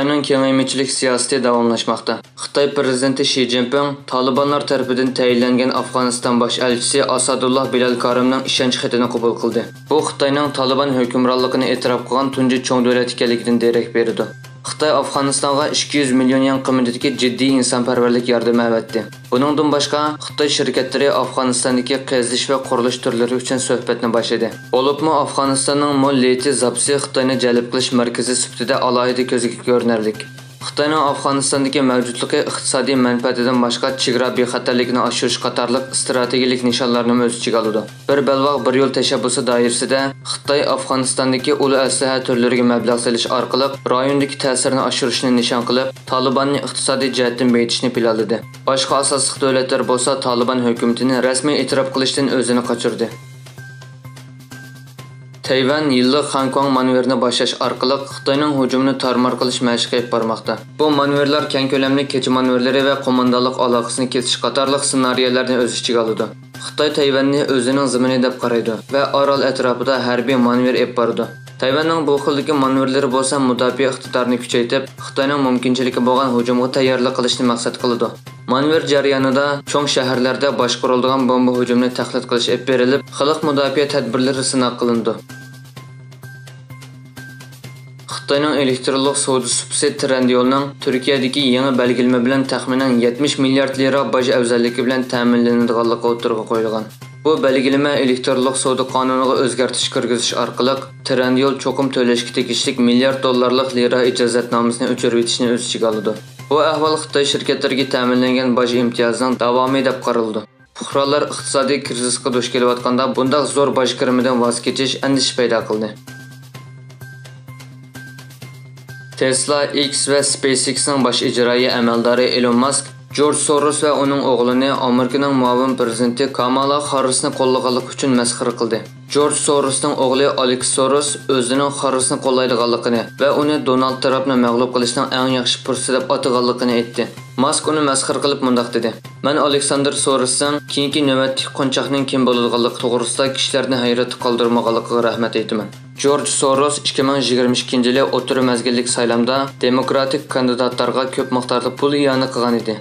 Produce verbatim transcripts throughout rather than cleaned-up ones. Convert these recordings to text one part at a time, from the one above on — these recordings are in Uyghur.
ئۇنىڭ كېڭەيمىچىلىك سىياسىتى داۋاملاشماقتا. خىتاي پىرېزىدېنتى شى جىنپىڭ تالىبانلار تەرىپىدىن تەيىنلەنگەن ئافغانىستان باش ئەلچىسى ئاسادۇللا بىلال كارىمنىڭ ئىشەنچ خېتىنى قوبۇل قىلدى. بۇ خىتاينىڭ تالىبان ھۆكۈمرانلىقىنى ئېتىراپ قىلغان تۇنجى چوڭ دۆلەت ئىكەنلىكىدىن دېرەك بېرىدۇ. خىتاي ئافغانىستانغا ئىككى يۈز مىليون يۈەن قىممىتىدىكى جىددىي ئىنسانپەرۋەرلىك ياردىمى ئەۋەتتى. بۇنىڭدىن باشقا، خىتاي شىركەتلىرى ئافغانىستاندىكى قېزىش ۋە قۇرۇلۇش تۈرلىرى ئۈچۈن سۆھبەتنى باشلىدى. بولۇپمۇ ئافغانىستاننىڭ مول لىتىي زاپىسى خىتاينى جەلپ قىلىش مەركىزى سۈپىتىدە ئالاھىدە كۆزگە كۆرۈنەرلىك. خىتاينىڭ ئافغانىستاندىكى مەۋجۇتلۇقى ئىقتىسادىي مەنپەئەتىدىن باشقا، چېگرا بىخەتەرلىكىنى ئاشۇرۇش قاتارلىق ئىستراتېگىيەلىك نىشانلارنىمۇ ئۆز ئىچىگە ئالىدۇ. بىر بەلباغ، بىر يول تەشەببۇسى دائىرىسىدە خىتاي ئافغانىستاندىكى ئۇلۇ ئەسلىھە تۈرلىرىگە مەبلەغ سېلىش ئارقىلىق رايوندىكى تەسىرىنى ئاشۇرۇشنى نىشان قىلىپ، تالىباننى ئىقتىسادىي جەھەتتىن بېيىتىشنى پىلانلىدى. باشقا ئاساسلىق دۆلەتلەر بولسا تالىبان ھۆكۈمىتىنى رەسمىي ئېتىراپ قىلىشتىن ئۆزىنى قاچۇردى. تەيۋەن يىللىق خەنكۇاڭ مانېۋىرىنى باشلاش ئارقىلىق خىتاينىڭ ھۇجۇمىنى تارمار قىلىش مەشىقى ئېلىپ بارماقتا. بۇ مانېۋىرلار كەڭ كۆلەملىك كېچە مانېۋىرلىرى ۋە قوماندانلىق ئالاقىسىنى كېسىش قاتارلىق سېنارىيەلەرنى ئۆز ئىچىگە ئالىدۇ. خىتاي تەيۋەننى ئۆزىنىڭ زېمىنى دەپ قارايدۇ ۋە ئارال ئەتراپىدا ھەربىي مانېۋىر ئېلىپ بارىدۇ. تەيۋەننىڭ بۇ خىلدىكى مانېۋىرلىرى بولسا مۇداپىئە ئىقتىدارىنى كۈچەيتىپ، خىتاينىڭ مۇمكىنچىلىكى بولغان ھۇجۇمغا تەييارلىق قىلىشنى مەقسەت قىلىدۇ. مانېۋىر جەريانىدا چوڭ شەھەرلەردە باشقۇرۇلىدىغان بومبا ھۇجۇمىنى تەقلىد قىلىش ئېلىپ بېرىلىپ، خەلق مۇداپىئە تەدبىرلىرى سىناق قىلىنىدۇ. خىتاينىڭ ئېلېكترونلۇق سودا سۇپىسى ترېنديولنىڭ تۈركىيەدىكى يېڭى بەلگىلىمە بىلەن تەخمىنەن يەتمىش مىليارد لىرا باج ئەۋزەللىكى بىلەن تەمىنلىنىدىغانلىقى ئوتتۇرىغا قويۇلغان. بۇ بەلگىلىمە ئېلېكترونلۇق سودا قانۇنىغا ئۆزگەرتىش كىرگۈزۈش ئارقىلىق، ترېنديول چوقۇم تۆلەشكە تېگىشلىك مىليارد دوللارلىق لىرا ئىجازەتنامىسىنى ئۆچۈرۈۋېتىشنى ئۆز ئىچىگە ئالىدۇ. بۇ ئەھۋال خىتاي شىركەتلىرىگە تەمىنلەنگەن باج ئىمتىيازىنىڭ داۋامى دەپ قارىلىدۇ. پۇقرالار ئىقتىسادىي كىرىزىسقا دۇچ كېلىۋاتقاندا بۇنداق زور باج كىرىمىدىن ۋاز كېچىش ئەندىشە پەيدا قىلدى. تېسلا، ئېكس ۋە سپېيسئېكسنىڭ باش ئىجرائىي ئەمەلدارى ئېلون ماسك جورج سوروس ۋە ئۇنىڭ ئوغلىنى ئامېرىكىنىڭ مۇئاۋىن پىرېزىدېنتى كامالا خاررىسنى قوللىغانلىقى ئۈچۈن مەسخىرە قىلدى. جورج سورۇسنىڭ ئوغلى ئالېكس سورۇس ئۆزىنىڭ خاررىسنى قوللايدىغانلىقىنى ۋە ئۇنى دونالد ترامپنى مەغلۇپ قىلىشنىڭ ئەڭ ياخشى پۇرسىتى دەپ ئاتىغانلىقىنى ئېيتتى. ماسك ئۇنى مەسخىرە قىلىپ مۇنداق دېدى، مەن ئالېكساندېر سورۇسنىڭ كېيىنكى نۆۋەتتىكى قونچاقنىڭ كىم بولىدىغانلىقى توغرىسىدا كىشىلەرنى ھەيراتتا قالدۇرمىغانلىقىغا رەھمەت ئېيتىمەن. جورج سوروس ئىككى مىڭ يىگىرمە ئىككىنچى يىلى ئوتتۇرا مەزگىللىك سايلامدا دېموكراتىك كاندىداتلارغا كۆپ مىقداردا پۇل ئىئانە قىلغان ئىدى.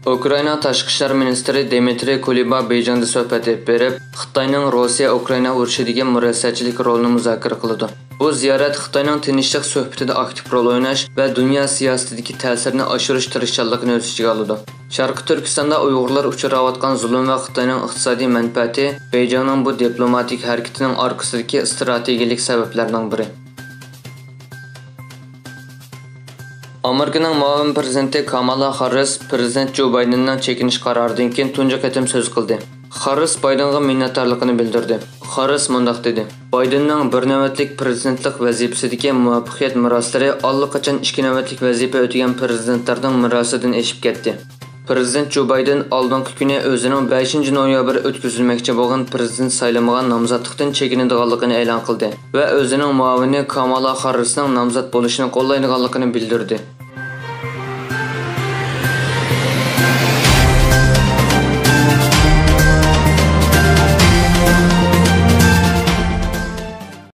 ئۇكرائىنا تاشقى ئىشلار مىنىستىرى دىمىترىي كۇلېبا بېيجىڭدا سۆھبەت ئېلىپ بېرىپ، خىتاينىڭ روسىيە-ئۇكرائىنا ئۇرۇشىدىكى مۇرەسسەچىلىك رولىنى مۇزاكىرە قىلىدۇ. بۇ زىيارەت خىتاينىڭ تىنچلىق سۆھبىتىدە ئاكتىپ رول ئويناش ۋە دۇنيا سىياسىتىدىكى تەسىرىنى ئاشۇرۇش تىرىشچانلىقىنى ئۆز ئىچىگە ئالىدۇ. شەرقىي تۈركىستاندا ئۇيغۇرلار ئۇچراۋاتقان زۇلۇم ۋە خىتاينىڭ ئىقتىسادىي مەنپەئەتى بېيجىڭنىڭ بۇ دىپلوماتىك ھەرىكىتىنىڭ ئارقىسىدىكى ئىستراتېگىيەلىك سەۋەبلەرنىڭ بىرى. ئامېرىكىنىڭ مۇئاۋىن پىرېزىدېنتى كامالا خاررىس پىرېزىدېنت جو بايدېننىڭ چېكىنىش قارارىدىن كېيىن تۇنجى قېتىم سۆز قىلدى. خاررىس بايدېنغا مىننەتدارلىقىنى بىلدۈردى. خاررىس مۇنداق دېدى، بايدېننىڭ بىر نۆۋەتلىك پىرېزىدېنتلىق ۋەزىپىسىدىكى مۇۋەپپەقىيەت مىراسلىرى ئاللىقاچان ئىككى نۆۋەتلىك ۋەزىپە ئۆتىگەن پىرېزىدېنتلارنىڭ مىراسىدىن ئېشىپ كەتتى. پىرېزىدېنت جو بايدېن ئالدىنقى كۈنى ئۆزىنىڭ بەشىنچى نويابىر ئۆتكۈزۈلمەكچى بولغان پىرېزىدېنت سايلىمىغا نامزاتلىقتىن چېكىنىدىغانلىقىنى ئېلان قىلدى ۋە ئۆزىنىڭ مۇئاۋىنى كامالا خاررىسنىڭ نامزات بولۇشىنى قوللايدىغانلىقىنى بىلدۈردى.